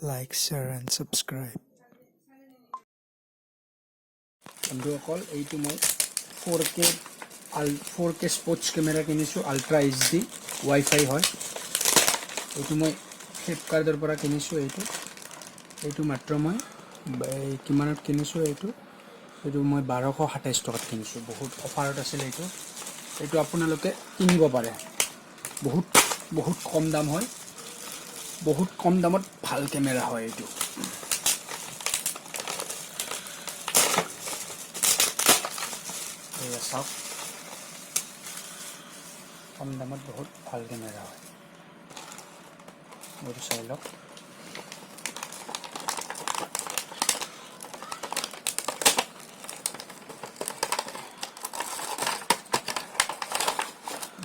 Like, share and subscribe. বন্ধুসকল, এইটো মই 4K 4K sports camera কিনিছোঁ, আল্ট্ৰা এইচডি ৱাইফাই হয়। এইটো মই ফ্লিপকাৰ্টৰ পৰা কিনিছোঁ। এইটো মাত্ৰ মই এই কিমানত কিনিছোঁ? এইটো মই 1227 টকাত কিনিছোঁ। বহুত অফাৰত আছিল এইটো। এইটো আপোনালোকে কিনিব পাৰে, বহুত বহুত কম দাম হয়, বহুত কম দামত ভাল কেমেৰা হয় এইটো। এয়া চাওক, কম দামত বহুত ভাল কেমেৰা হয়। এইটো চাই লওক।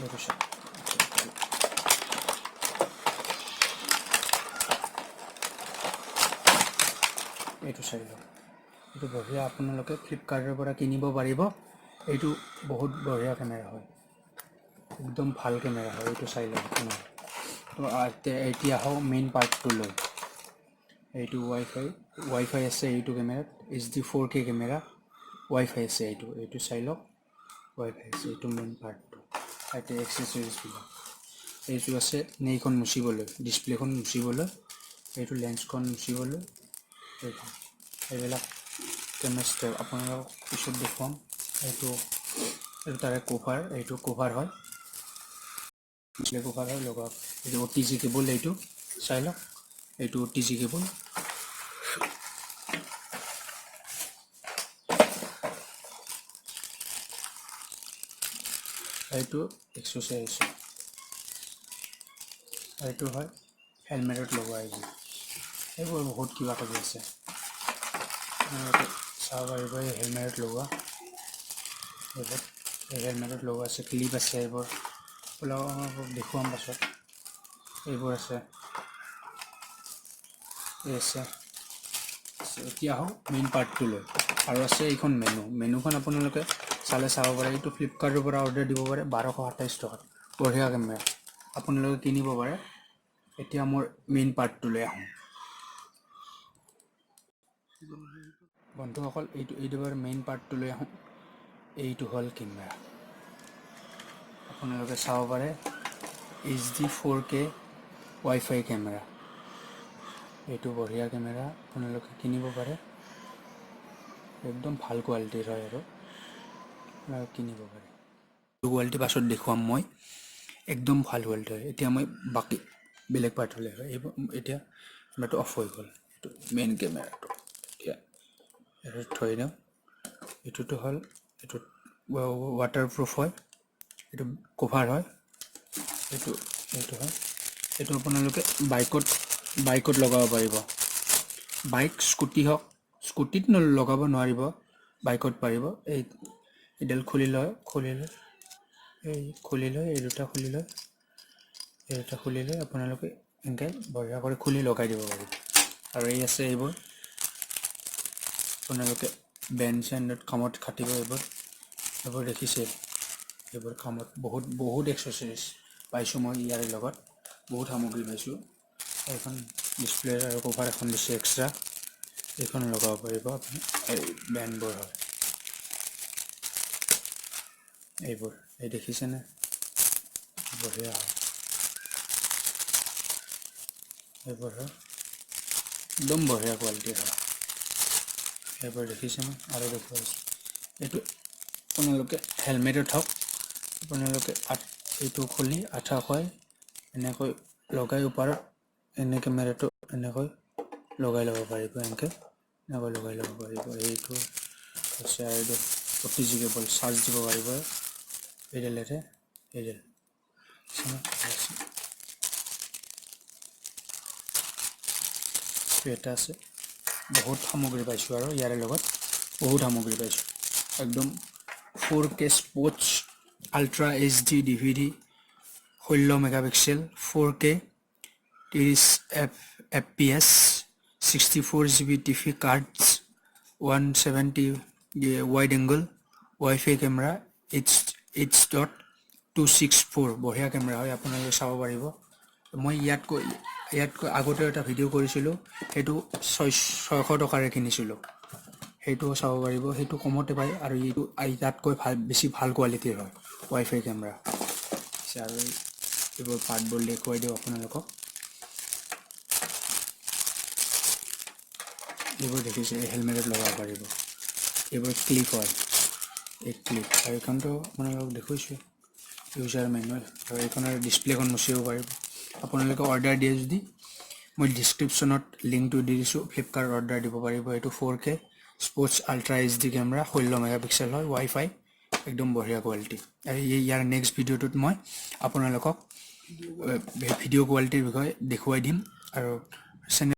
এইটো চাওক। এইটো চাই লওক। এইটো বঢ়িয়া, আপোনালোকে ফ্লিপকাৰ্টৰ পৰা কিনিব পাৰিব। এইটো বহুত বঢ়িয়া কেমেৰা হয়, একদম ভাল কেমেৰা হয়। এইটো চাই লওক আপোনালোকে। তো এতিয়া আহোঁ মেইন পাৰ্টটোলৈ। এইটো ৱাইফাই আছে এইটো কেমেৰাত, HD 4K camera, WiFi আছে এইটো। এইটো চাই লওক, ৱাইফাই আছে। এইটো মেইন পাৰ্টটো। এতিয়া এক্সেচৰিজবিলাক এইটো আছে, এইখন মুচিবলৈ, ডিছপ্লেখন মুচিবলৈ, এইটো লেন্সখন মুচিবলৈ, এইখন, এইবিলাক কেমেৰা ষ্টেপ আপোনালোকক পিছত দেখুৱাম। এইটো তাৰে কভাৰ, এইটো কভাৰ হয়, ডিছপ্লে কভাৰ হয় লগোৱা। এইটো অ'টিজি কেবল, এইটো চাই লওক, এইটো অ'টিজি কেবল। এইটো এক্সেচৰিজ, এইটো হয় হেলমেটত লগোৱা এইবোৰ। এইবোৰ বহুত কিবা কিবি আছে, আপোনালোকে চাব পাৰিব। এই হেলমেটত লগোৱা এইবোৰ, এই হেলমেটত লগোৱা আছে, ক্লিপ আছে, এইবোৰ অলপ দেখুৱাম পাছত। এইবোৰ আছে, এই আছে। এতিয়া আহোঁ মেইন পাৰ্টটোলৈ। আৰু আছে এইখন মেনু। মেনুখন আপোনালোকে চালে চাব পাৰে। এইটো ফ্লিপকাৰ্টৰ পৰা অৰ্ডাৰ দিব পাৰে 1227 টকাত। বঢ়িয়া কেমেৰা, আপোনালোকে কিনিব পাৰে। এতিয়া মোৰ মেইন পাৰ্টটোলৈ আহোঁ বন্ধুসকল। এইটো মেইন পাৰ্টটোলৈ আহোঁ। এইটো হ'ল কেমেৰা, আপোনালোকে চাব পাৰে, HD 4K WiFi camera. এইটো বঢ়িয়া কেমেৰা, আপোনালোকে কিনিব পাৰে। একদম ভাল কোৱালিটিৰ হয় আৰু আপোনালোকে কিনিব পাৰে। কোৱালিটি পাছত দেখুৱাম মই, একদম ভাল কোৱালিটি হয়। এতিয়া মই বাকী বেলেগ পাৰ্টলৈ হয়। এইবোৰ এতিয়া কেমেৰাটো অফ হৈ গ'ল। এইটো মেইন কেমেৰাটো এতিয়া এইটো থৈ দিওঁ। এইটোতো হ'ল, এইটো ৱাটাৰ প্ৰুফ হয়, এইটো কভাৰ হয়, এইটো হয়। এইটো আপোনালোকে বাইকত লগাব পাৰিব, বাইক স্কুটি হওক। স্কুটিত লগাব নোৱাৰিব, বাইকত পাৰিব। এই এইডাল খুলি লয়, খুলি লৈ, এই খুলি লৈ, এই দুটা খুলি লৈ, এই দুটা খুলি লৈ আপোনালোকে এনেকৈ বঢ়িয়া কৰি খুলি লগাই দিব পাৰিব। আৰু এই আছে এইবোৰ, আপোনালোকে বেণ্ড চেণ্ডত কামত খাটিব এইবোৰ। এইবোৰ দেখিছে, এইবোৰ কামত বহুত বহুত এক্সেচৰিজ পাইছোঁ মই ইয়াৰে লগত, বহুত সামগ্ৰী পাইছোঁ। এইখন ডিছপ্লে আৰু কভাৰ এখন দিছে এক্সট্ৰা, এইখন লগাব পাৰিব আপুনি। এই বেণ্ডবোৰ হয় এইবোৰ, এই দেখিছেনে? বঢ়িয়া হয় এইবোৰ, হয় একদম বঢ়িয়া কোৱালিটিৰ হয় এইবোৰ, দেখিছেনে? আৰু দেখুৱাইছোঁ, এইটো আপোনালোকে হেলমেটত হওক, আপোনালোকে এইটো খুলি আঠা খুৱাই এনেকৈ লগাই ওপৰত এনে কেমেৰাটো এনেকৈ লগাই ল'ব পাৰিব, এনেকৈ লগাই ল'ব পাৰিব। এইটো হৈছে আৰু এইটো অ'টিজি কেবল, চাৰ্জ দিব পাৰিব এইডালেৰে, এইডাল আছে। এটা আছে, বহুত সামগ্ৰী পাইছোঁ আৰু ইয়াৰে লগত বহুত সামগ্ৰী পাইছোঁ। একদম 4K sports ultra HD DVD, 16 megapixel, 4K, 30 FPS, 64 GB TF cards, 170 wide angle WiFi camera, H.264, বঢ়িয়া কেমেৰা হয়, আপোনালোকে চাব পাৰিব। মই ইয়াতকৈ ইয়াতকৈ আগতেও এটা ভিডিঅ' কৰিছিলোঁ, সেইটো 600 টকাৰে কিনিছিলোঁ। সেইটোও চাব পাৰিব। সেইটো কমতে পায় আৰু এইটো ইয়াতকৈ ভাল, বেছি ভাল কোৱালিটিৰ হয় ৱাইফাই কেমেৰা। আৰু এইবোৰ পাৰ্টবোৰ দেখুৱাই দিওঁ আপোনালোকক। এইবোৰ দেখিছে, এই হেলমেটত লগাব পাৰিব। এইবোৰ ক্লিপ হয়, এই ক্লিপ। আৰু এইখনতো আপোনালোকক দেখুৱাইছোঁ, ইউজাৰ মেনুৱেল। আৰু এইখনৰ ডিছপ্লেখন মুচিব পাৰিব। আপোনালোকে অৰ্ডাৰ দিয়ে যদি মই ডিছক্ৰিপশ্যনত লিংকটো দি দিছোঁ, ফ্লিপকাৰ্ট অৰ্ডাৰ দিব পাৰিব। এইটো 4K sports ultra HD camera, 16 megapixel হয়, ৱাইফাই, একদম বঢ়িয়া কোৱালিটি। আৰু ইয়াৰ নেক্সট ভিডিঅ'টোত মই আপোনালোকক ভিডিঅ' কোৱালিটিৰ বিষয়ে দেখুৱাই দিম আৰু চেনেল